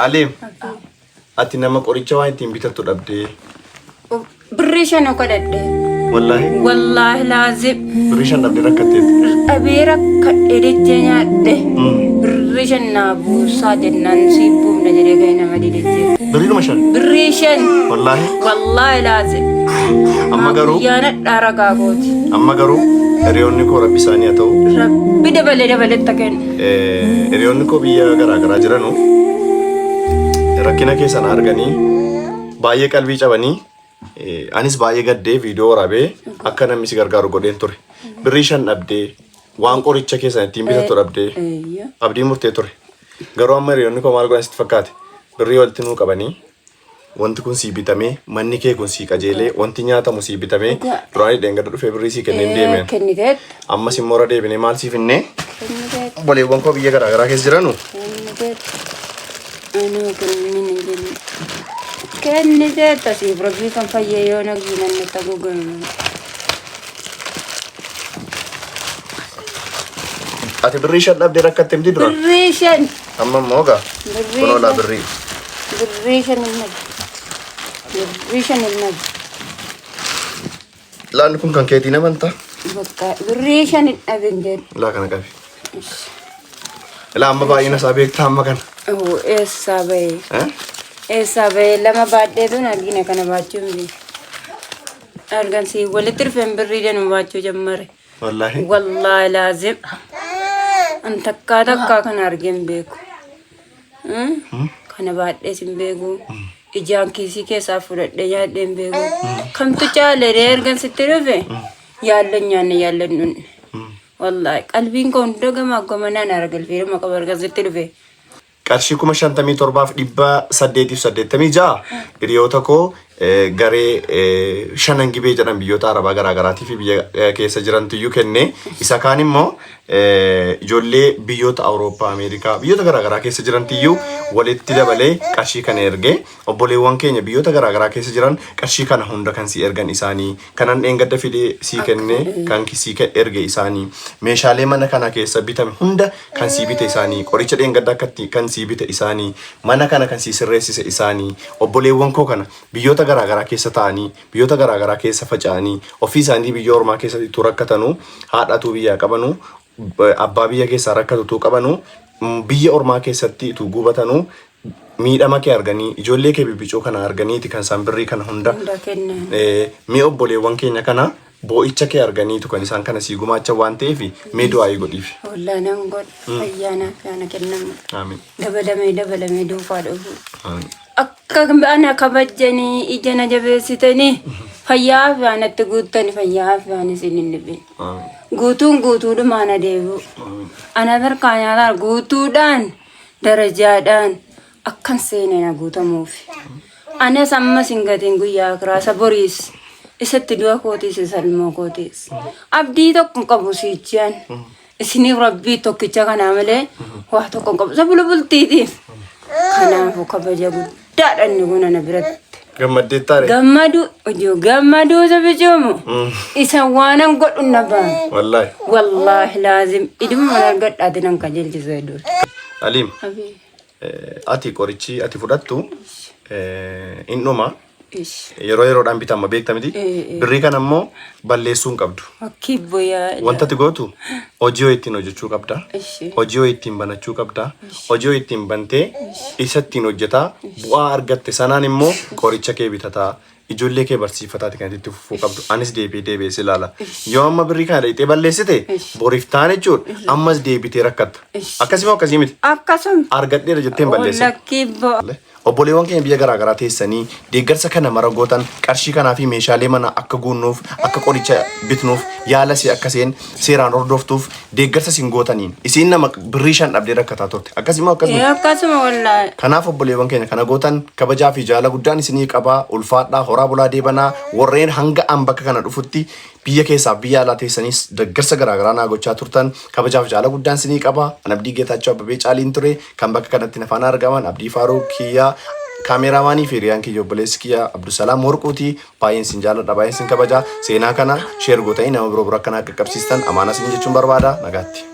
Aleem, ati nama qoricha waan ittiin bitattu dhabdee. Birrii shanu kadhadhe. Wallaahi. Wallaahi laazim. Birrii shan dhabdee rakkatteetti. Dhabee rakkadhe dechee nyaadhe. Birrii shan naa buusaa jennaan sii buufna jedhee kan nama dide jira. Birriidhuma shan. Birrii shan. Wallaahi. Wallaahi laazim. Amma garuu Guyyaan hadhaa ragaa kooti. amma garuu hiriyoonni koo rabbi isaanii haa ta'u. Rabbi dabalee dabalee itti kenna. Hiriyoonni koo biyya garaa garaa jiranu rakkina keessan arganii baay'ee qalbii cabanii anis baay'ee gaddee viidiyoo waraabee akka namni si gargaaru godheen ture. Birrii shan dhabdee waan qoricha keessan ittiin bitatu dhabdee abdii murtee ture. Garuu amma hiriyoonni koo maal godhan sitti fakkaate? Birrii walitti nuu qabanii wanti kun sii bitamee manni kee kun sii qajeelee wanti nyaatamu sii bitamee Dhugaa. duraanii dheengadda dhufee birrii sii kenneen deemeen. Kenniteetta. Ammas immoo irra deebinee maal siif hinnee Kenniteetta. obboleewwan koo biyya garaa garaa keessa jiranu Kenniteetta. Anuu kennin hin jenne. Kenniteetta siif rabbii kan fayyee yoo nagii nanni ta'uu ganu. Ati birrii shan dhabdee rakkatte miti duraan. Birrii shan. Amma immoo gaa Birrii kunoo laa shan. birrii. Birrii shan hin dhabe. Birrii shan hin dhabe. Laanni kun kan keetii namantaa. Bakka birrii shan hin dhabe hin jedhu. Laa kana qabi. Laa amma baay'ina isaa beektaa amma kana. Oo eessaa bahee? Eh? Eessaa bahee lama baadhee tun argina kana baachuu hin beeku. Argan si walitti dhufeen birrii danuu baachuu jammare. Wallaahi. Wallaahi laazim. An takkaa takkaa kana argee hin beeku. Hmm? Kana baadhees hin beeku. Ijaan kiisii keessaa fudhadhee nyaadhee hin beeku. Kamtu caale ree ergan sitti dhufe? Yaallan nyaanne yaallan dhunne. Wallaahi qalbiin koo hunda gamaa gamanaan aragalfeeruma qaba ergan sitti dhufe. Qarshii 57,886 hiriyoota koo garee shanan gibee jedhan biyyoota Arabaa garaa garaatii fi biyya keessa jirantu iyyuu kenne. Isa kaan immoo ijoollee biyyoota Awurooppaa, Ameerikaa, biyyoota garaa garaa keessa jirantu iyyuu walitti dabalee qarshii kana erge. Obboleewwan keenya biyyoota garaa garaa keessa jiran qarshii kana hunda kan sii ergan isaanii, kanan dheengadda fidee sii kenne kan sii erge isaanii, meeshaalee mana kana keessa bitame hunda kan sii bite isaanii, qoricha dheengadda akkatti kan sii bite isaanii, mana kana kan sii sirreessise isaanii, obboleewwan koo kana biyyoota garaa garaa keessa ta'anii, biyyoota garaa garaa keessa faca'anii, ofii isaanii biyya ormaa keessatti utuu rakkatanuu, haadha utuu biyyaa qabanuu, abbaa biyya keessaa rakkatu utuu qabanuu, biyya ormaa keessatti utuu gubatanuu, miidhama kee arganii, ijoollee kee bibbicuu kana arganiiti kan isaan birrii kana hunda Hunda kennan. Mee obboleewwan keenya kana boo'icha kee arganiitu kan isaan kana sii gumaachan waan ta'eef mee du'aayii godhiif. Wallaahi nan godha. Fayyaa naaf yaana kennamu. Amiin. Dabalamee dabalamee duukaa dhufu. Amiin. Akka ana kabajjanii ija na jabeessitanii fayyaa fi anatti guuttani fayyaa fi ani isin hin dhibin. Amiin. Guutuun guutuudhumaan adeemu. Amiin. Ana harkaa nyaataa guutuudhaan darajaadhaan akkan seene na guutamuuf. Anas ammas hin gatiin guyyaa akiraa isa boriis isatti du'a kootiis isa ilmoo kootiis. Abdii tokko hin qabu siichaan. Isiniif rabbii tokkicha kanaa malee waa tokko hin qabu. Isa bulu bultiitiif. Kanaafuu kabaja guddaadha inni kun ana biratti. Gammaddeettaa ree? Gammadu ijoo gammaduu isa bicuumu. Isa waanan godhu na baana. Wallaahi. Wallaahi laazim iduma mana argadhaati nan qajeelchisu hedduu. Aliim. Abii. Ati qorichi ati fudhattu in dhuma. Ish. Yeroo yeroodhaan bitama beekta miti. Eh, eh. Birrii kana immoo balleessuu hin qabdu. Fakkii boyaa. Wanta ati gootu hojii hojii ittiin hojjechuu qabda. Ishi. Hojii hojii ittiin banachuu qabda. Hojii hojii ittiin bantee isa ittiin hojjetaa bu'aa argatte sanaan immoo qoricha kee bitataa. Ijoollee kee barsiifataati kan itti fufuu qabdu. Anis deebi'ee deebi'ee si ilaala. Yoo amma birrii kana dhaqxee balleessite boriif taan jechuudha. Ammas deebitee rakkatta. Akkasii moo akkasii miti? Akkasuma. Argadheera jettee hin balleessin. Lakkii bo. Obboleewwan keenya biyya garaa garaa teessanii deeggarsa kana mara gootan qarshii kanaa fi meeshaalee mana akka guunnuuf akka qoricha bitnuuf yaala si akka seen seeraan hordoftuuf deeggarsa isin gootaniin isiin nama birrii shan dhabdee rakkataa turte. Akkasii moo akkas miti? Akkasuma wallaahi. Kanaaf obboleewwan keenya kana gootan kabajaa fi jaala guddaan isinii qabaa ulfaadhaa horaa bulaa deebanaa warreen hanga an bakka kana dhufutti biyya keessaaf biyya alaa teessaniis deeggarsa garaagaraa naa gochaa turtan kabajaaf jaala guddaan isinii qaba. An Abdii Geetaachoo Abbabee Caaliin ture kan bakka kanatti na faana argaman Abdii Faaruu Kiyyaa kaameeraamaanii fi hiriyaan kiyya obboleessi kiyya Abdusalaam Warquuti. Baay'een isin jaalladha baay'een isin kabaja. Seenaa kana share gootanii nama biroo bira akkanaa qaqqabsiistan amaanaa isin jechuun barbaada. Nagaatti.